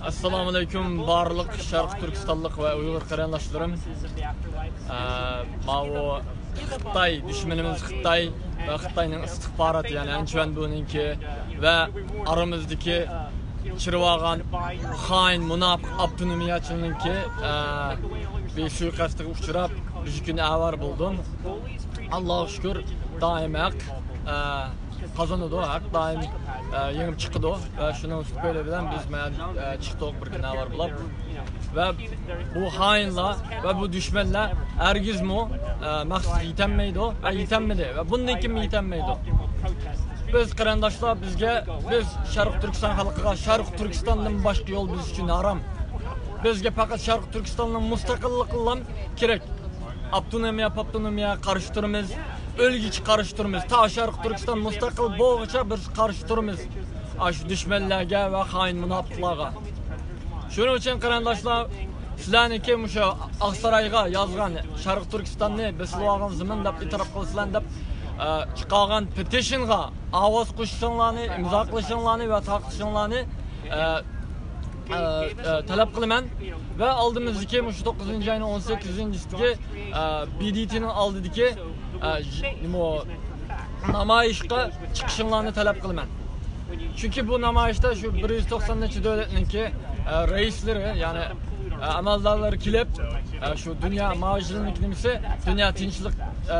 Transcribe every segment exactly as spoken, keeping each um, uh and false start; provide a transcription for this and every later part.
ئەسسالامۇئەلەيكۇم، بارلىق شەرقىي تۈركىستانلىق ۋە ئۇيغۇر قېرىنداشلىرىم. ئە، ماۋۇ خىتاي، دۈشمىنىمىز خىتاي ۋە خىتاينىڭ ئىستىخباراتى، يەنى ئەنچۈەنبۇنىڭكى ۋە ئارىمىزدىكى چىرىۋالغان خائىن، مۇناپىق ئاپتونومىيەچىنىڭكى، ئە، بىر سۇيىقەستىگە ئۇچراپ، بىر كۈن ئاۋارە بولدۇم. ئاللاغا شۈكۈر، دائىم ھەق، ئە، قازىنىدۇ، ھەق دائىم، ئە، يېڭىپ چىقىدۇ ۋە شۇنىڭ تۈپەيلى بىلەن بىز مەن، ئە، چىقتۇق بىر كۈن ئاۋارە بولۇپ. ۋە بۇ خائىنلار ۋە بۇ دۈشمەنلەر ھەرگىزمۇ، ئە، مەقسىتىگە يېتەلمەيدۇ ۋە يېتەلمىدى ۋە بۇندىن كېيىن يېتەلمەيدۇ. بىز قېرىنداشلار، بىزگە، بىز شەرقىي تۈركىستان خەلقىگە شەرقىي تۈركىستاندىن باشقا يول بىز ئۈچۈن ھارام. بىزگە پەقەت شەرقىي تۈركىستاننىڭ مۇستەقىللىقىلا كېرەك. ئاپتونومىيە، پاپتونومىيە قارشى تۇرىمىز. ئۆلگۈچە قارشى تۇرىمىز. تا شەرقىي تۈركىستان مۇستەقىل بولغۇچە بىز قارشى تۇرىمىز. ئاشۇ دۈشمەنلەرگە ۋە خائىن مۇناپىقلارغا. شۇنىڭ ئۈچۈن قېرىنداشلار، سىلەرنىڭكى مۇشۇ ئاقسارايغا يازغان، شەرقىي تۈركىستاننى بېسىلىۋالغان زېمىن دەپ ئېتىراپ قىلىسىلەر دەپ، ئە، چىقارغان پېتىشنغا ئاۋاز قوشۇشۇڭلارنى، ئىمزا قىلىشىڭلارنى ۋە تارقىتىشىڭلارنى، ئە، ئە، ئە، تەلەپ قىلىمەن. ۋە ئالدىمىزدىكى مۇشۇ توققۇزىنچى ئاينىڭ ئون سەككىزىنچىسىدىكى، ئە، بى دى تىنىڭ ئالدىدىكى، ئە، ژ-، نېمە، نامايىشقا چىقىشىڭلارنى تەلەپ قىلىمەن. چۈنكى بۇ نامايىشتا شۇ بىر يۈز توقسان نەچچە دۆلەتنىڭكى، ئە، رەئىسلىرى، يەنى، ئە، ئەمەلدارلىرى كېلىپ، ئە، شۇ دۇنيا ماۋۇ يىلنىڭكى نېمىسى، دۇنيا تىنچلىق، ئە،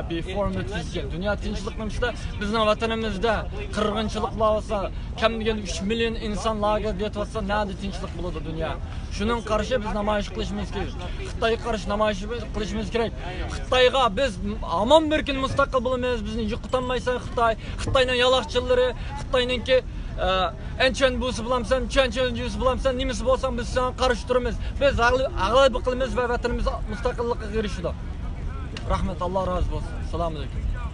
بىر فورۇمى تۈزگەن. دۇنيا تىنچلىق نېمىسىدە بىزنىڭ ۋەتىنىمىزدە قىرغىنچىلىق بولۇۋاتسا، كەم دېگەندە ئۈچ مىليون ئىنسان لاگېردا يېتىۋاتسا، نەدە تىنچلىق بولىدۇ دۇنيا؟ شۇنىڭغا قارشى بىز نامايىش قىلىشىمىز كېرەك. خىتايغا قارشى نامايىش قىلىشىمىز كېرەك. خىتايغا بىز ھامان بىر كۈن مۇستەقىل بولىمىز، بىزنى يوقىتالمايسەن خىتاي. خىتاينىڭ يالاقچىلىرى، خىتاينىڭكى، ئە، ئەنچۈەنبۇسى بولامسەن، چۈەنچۈەنجۈسى بولامسەن، نېمىسى بولساڭ بىز ساڭا قارشى تۇرىمىز. بىز غەلىبە قىلىمىز ۋە ۋەتىنىمىز مۇستەقىللىققا ئېرىشىدۇ. رەھمەت، ئاللا رازى بولسۇن. سالام ئەلەيكۇم.